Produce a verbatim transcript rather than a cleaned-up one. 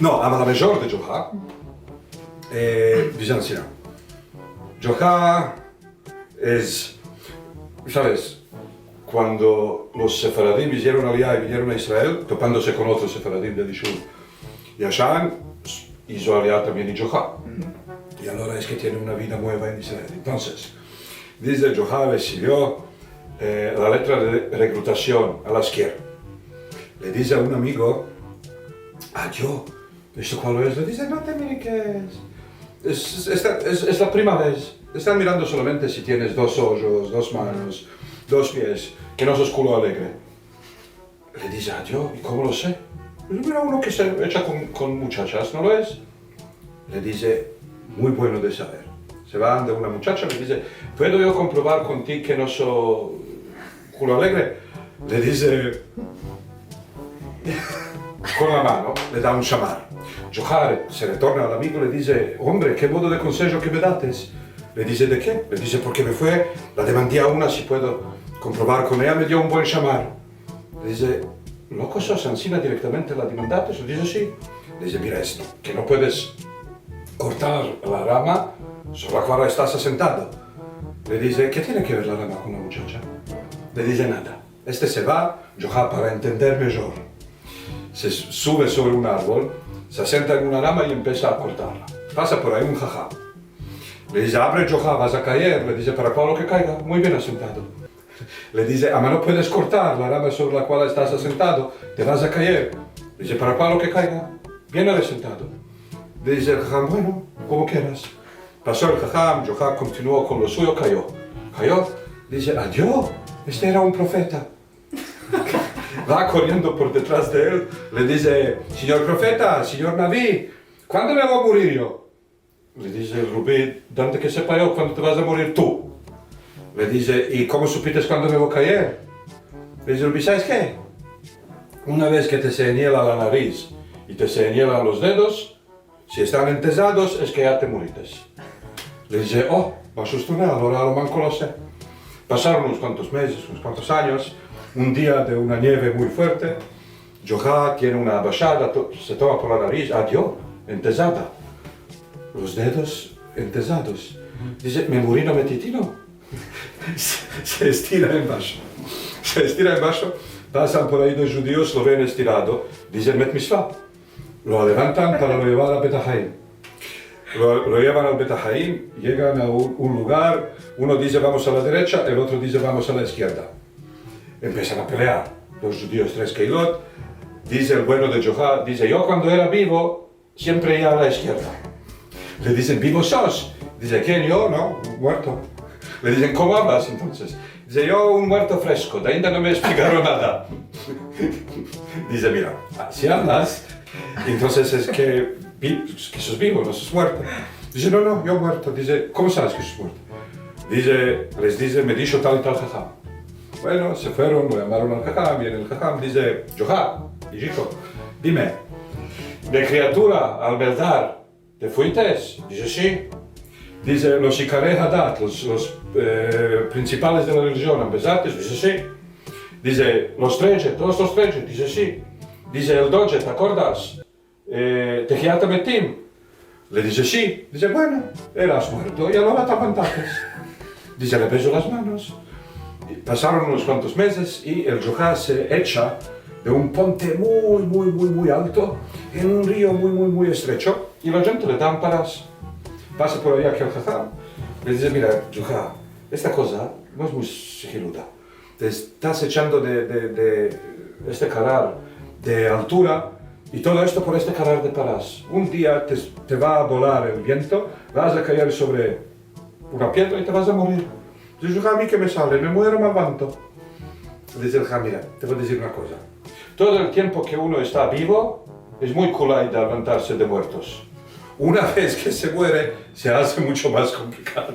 No, ama la major de Djoha, e, dize ansi, no. Djoha es, saves, kuando los sefaradim izieron alia i vinieron a Israel, topandose kon otros sefaradim de Dishul i Ashan, izo alia tambien i Djoha. I agora es ke tiene una vida mueva en Israel. Entonses, dize, Djoha resivio, e, la letra de rekrutasion a la esker. Le dize a un amigo, adio, esto kualo es? Le dize, no te miriques. Es, es, esta, es, es la prima vez. Te estan mirando solamente si tienes dos ojos, dos manos, dos pies, ke no sos kulo alegre. Le dize, adio, i komo lo se? Le dize, mira, uno ke se echa kon, kon muchachas, no lo es? Le dize, muy bueno de saver. Se va ande una muchacha, le dize, puedo yo komprovar kon ti ke no so kulo alegre? Le dize, kon la mano, le da un shamar. Djoha se retorna al amigo, le dize, ombre, ke modo de konsejo ke me dates. Le dize, de ke? Le dize, porke me fue, la demandi a una si puedo komprovar kon eya, me dio un buen shamar. Le dize, loko sos, ansina direktamente la demandates? Le dize, si. Le dize, mira esto, ke no puedes kortar la rama sovre la kual estas asentado. Le dize, ke tiene ke ver la rama kon la muchacha? Le dize, nada. Este se va, Djoha, para entender major, se sove sovre un arvol, se asenta en una rama i empesa a kortarla. Pasa por ayi un haham. Le dize, avre, Djoha, vas a kaer. Le dize, para kualo ke kaiga? Muy bien asentado. Le dize, ama no puedes kortar la rama sovre la kual estas asentado, te vas a kaer. Le dize, para kualo ke kaiga? Bien asentado. Le dize el haham, bueno, komo keras. Paso el haham, Djoha kontinuo kon lo suyo, kayo. Kayo. Dize, adio, este era un profeta. Va koriendo por detras de el, le dize, sinyor profeta, sinyor navi, kuando me vo a morir yo? Le dize el rubi, dante ke sepa yo kuando te vas a morir tu. Le dize, i komo supites kuando me vo a kaer? Le dize el rubi, saves ke? Una vez ke te se eniela la nariz i te se enielan los dedos, si estan entezados, es ke ya te murites. Le dize, o, va a sustonar, agora a lo manko lo se. Pasaron unos kuantos mezes, unos kuantos anyos, un dia de una nieve muy fuerte, Djoha tiene una abashada, to-, se toma por la nariz, adio, entezada. Los dedos entezados. Dize, me muri, no me titino. Se, se estira en basho. Se estira en basho, pasan por ayi dos djudios, lo ven estirado, dizen, met mitzva. Lo levantan para lo yevar al Bet Haim. Lo, lo yevan al Bet Haim, yegan a un, un lugar, uno dize, vamos a la derecha, el otro dize, vamos a la izkierda. Empesan a pelear. Dos djudios, tres keilot. Dize el bueno de Djoha, dize, yo kuando era bivo, siempre ia a la izkierda. Le dizen, bivo sos? Dize, ken, yo? No, muerto. Le dizen, komo avlas entonses? Dize, yo un muerto fresko, ainda no me esplikaron nada. Dize, mira, si avlas, entonses es ke, bi-, ke sos bivo, no sos muerto. Dize, no, no, yo muerto. Dize, komo saves ke sos muerto? Dize, les dize, me disho tal i tal haham. Bueno, se fueron, lo yamaron al haham, viene el haham, dize, Djoha, ijiko, dime, de kriatura al beldar, te fuites? Dize, si. Dize, los ikarei hadat, los, los, e, prinsipales de la relijion, ambezates? Dize, si. Dize, los treje, todos los treje? Dize, si. Dize, el doje, te akordas? E, Tehiat Hametim? Le dize, si. Dize, bueno, eras muerto i agora te levantates. Dize, le bezo las manos. I pasaron unos kuantos mezes i el Djoha se echa de un ponte muy, muy, muy, muy alto en un rio muy, muy, muy estrecho i la djente le dan paras. Pasa por ayi akel haham, le dize, mira, Djoha, esta koza no es muy sigiluda. Te estas echando de, de, de este karar de altura i todo esto por este karar de paras. Un dia te, te va a bolar el viento, vas a kaer sovre una piedra i te vas a morir. Dize, a mi ke me sale, me muero, me levanto. Dize el haham, mira, te vo a dizir una koza. Todo el tiempo ke uno esta bivo, es muy kulay de levantarse de muertos. Una vez ke se muere, se aze muncho mas komplikado.